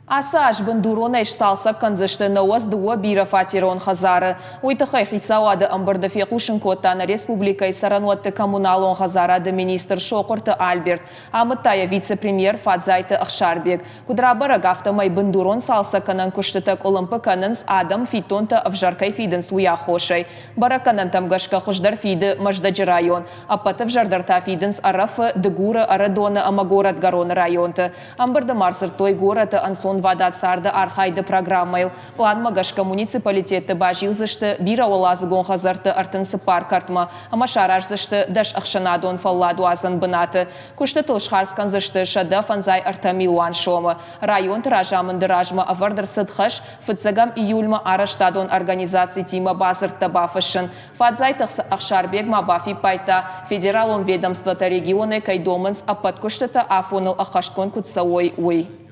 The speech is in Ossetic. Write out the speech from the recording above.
Ацы аз бындуронӕй сцалцӕг кӕндзысты 92 бирӕфатерон хӕдзары. Уый тыххӕй хицауады ӕмбырды фехъусын кодта нӕ республикӕйы цӕрӕнуӕтты коммуналон хӕдзарады министр Сохъуырты Альберт. Амыдта йӕ вице-премьер Фадзайты Ӕхсарбег. Куыд рабӕрӕг, афтӕмӕй бындурон цалцӕггӕнӕн куыстытӕ къуылымпы кӕнынц, адӕм фиддонтӕ ӕвзӕр кӕй фидынц, уый аххосӕй. Бӕрӕггӕнӕнтӕм гӕсгӕ хуыздӕр фиды Мӕздӕджы район. Ӕппӕт ӕвзӕрдӕр та фидынц Ӕрӕфы, Дыгуры, Ӕрыдоны ӕмӕ Горӕтгӕроны районты. Ӕмбырды ма ӕрдзырдтой горӕты ӕнцонвадат царды архайды программӕйыл. Пъланмӕ гӕсгӕ муниципалитетты базилдзысты бирӕуӕладзыгон хӕдзӕртты 34 кӕртмӕ ӕмӕ сараздзысты дӕс ӕхсӕнадон фӕлладуадзӕн бынаты. Куыстытыл схардз кӕндзысты 153 милуан сомы. Районты разамынды размӕ ӕвӕрд ӕрцыд хӕс, фыццӕгӕм июльмӕ арӕзтадон организацитимӕ бадзырдтӕ бафыссын. Фадзайты Ӕхсарбег ма бафиппайдта, федералон ведомствотӕ регионӕй кӕй домынц ӕппӕт куыстытӕ афоныл ӕххӕстгонд куыд цӕуой, уый.